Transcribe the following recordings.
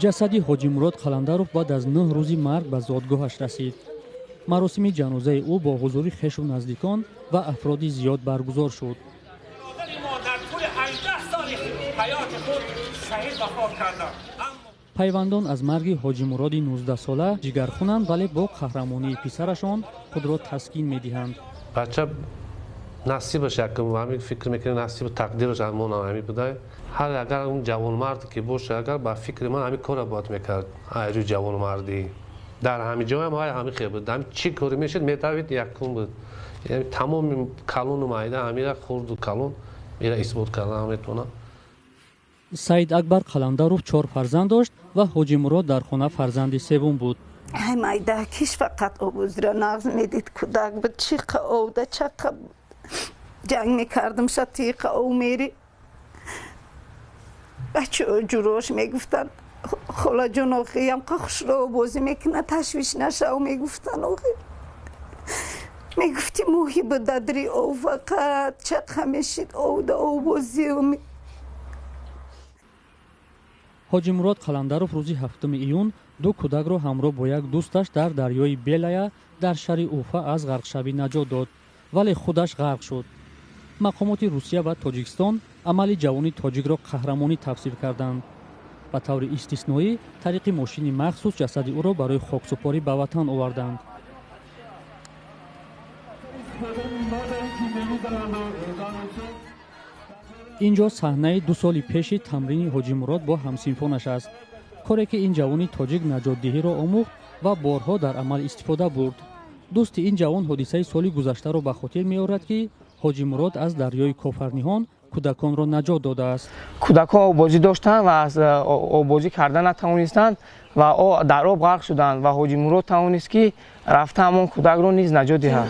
Ҷасади Ҳоҷимурод Қаландаров баъд аз 9 рӯзи марг ба зодгоҳаш расид. Маросими ҷанозаи ӯ бо ҳузури хешу наздикон ва афроди зиёд баргузор шуд. Бародари мо дар тӯли 18 соли ҳаёти худ шаҳид вафот карданд. Пайвандон аз марги Ҳоҷимуроди 19-сола ҷигархунанд, вале бо қаҳрамонии писарашон худро таскин медиҳанд. Бача насибаш якм, ҳамин фикр мекунем, насибу тақдираш ҳамонам ҳамин буда. Ҳар агар он ҷавонмард ки боша, агар ба фикри ман, ҳамин корро бояд мекард. Айрӯ ҷавонмардӣ дар ҳамин ҷоям ҳай ҳамин хел буд. Ҳамин чӣ коре мешуд, метавид, якум буд. Яъне тамоми калону майда, ҳамира хурду калон ира исбот кардан метавонам. Саид Акбар Қаландаров чор фарзанд дошт ва Ҳоҷимурод дар хона фарзанди севум буд. Ай, майдакиш фақат обозиро нағз медид. Кӯдак буд, чиқа овда чақа ҷанг мекардам, шатиқа ов мери. Бачаҳо, ҷурош мегуфтанд: «Холаҷон, охи ямқа хушро бозӣ мекунад, ташвиш нашав», мегуфтанд. Охи, мегуфти, моҳи буд дадри ов, фақат чақа мешид овда овбозӣ. Ҳоҷимурод Қаландаров рӯзи 7 июн ду кӯдакро ҳамроҳ бо як дӯсташ дар дарёи Белая дар шаҳри Уфа аз ғарқшавӣ наҷот дод, вале худаш ғарқ шуд. Мақомоти Русия ва Тоҷикистон амали ҷавони тоҷикро қаҳрамонӣ тавсиф карданд. Ба таври истисноӣ тариқи мошини махсус ҷасади ӯро барои хоксупорӣ ба ватан оварданд. Ин ҷо саҳнаи 2 соли пеши тамрини Ҳоҷимурод бо ҳамсинфонаш аст, коре ки ин ҷавони тоҷик наҷотдиҳиро омӯхт ва борҳо дар амал истифода бурд. Дӯсти ин ҷавон ҳодисаи соли гузаштаро ба хотир меорад, ки Ҳоҷимурод аз дарёи Кофарниҳон кӯдаконро наҷот додааст. Кӯдакон оббозӣ доштанд ва аз оббозӣ карда натавонистанд ва дар об ғарқ шуданд ва Ҳоҷимурод тавонист, ки рафта ҳамон кӯдакро низ наҷот диҳад.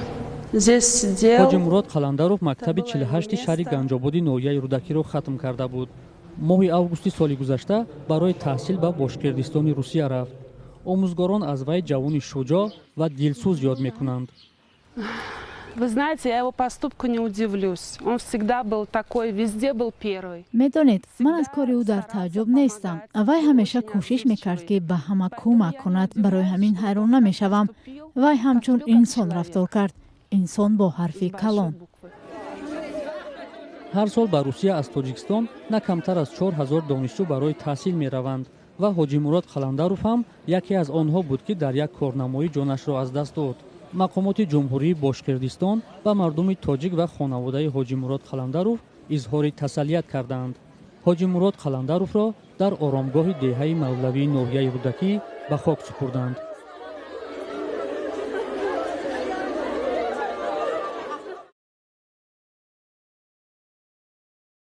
Ҳоҷимурод Қаландаров мактаби 48-и шаҳри Ганҷободи ноҳияи Рӯдакиро хатм карда буд. Моҳи августи соли гузашта барои таҳсил ба Бошқирдистони Русия рафт. Омӯзгорон аз вай ҷавони шуҷоъ ва дилсӯз ёд мекунанд. Вы знаете, я его поступку не удивлюсь. Он всегда был такой, везде был первый. Медонед, ман аз кори ӯ дар тааҷҷуб нестам. Вай ҳамеша кӯшиш мекард, ки ба ҳама кӯмак кунад. Барои ҳамин ҳайрон намешавам. Вай ҳамчун инсон рафтор кард, инсон бо ҳарфи калон. Ҳар сол ба Русия аз Тоҷикистон на камтар аз 4000 донишҷӯ барои таҳсил мераванд ва Ҳоҷимурод Қаландаров ҳам яке аз онҳо буд, ки дар як корнамоӣ ҷонашро аз даст дод. Мақомоти Ҷумҳурии Бошқирдистон ба мардуми тоҷик ва хонаводаи Ҳоҷимурод Қаландаров изҳори тасаллият кардаанд. Ҳоҷимурод Қаландаровро дар оромгоҳи деҳаи Мавлавии ноҳияи Рӯдакӣ ба хок супурданд.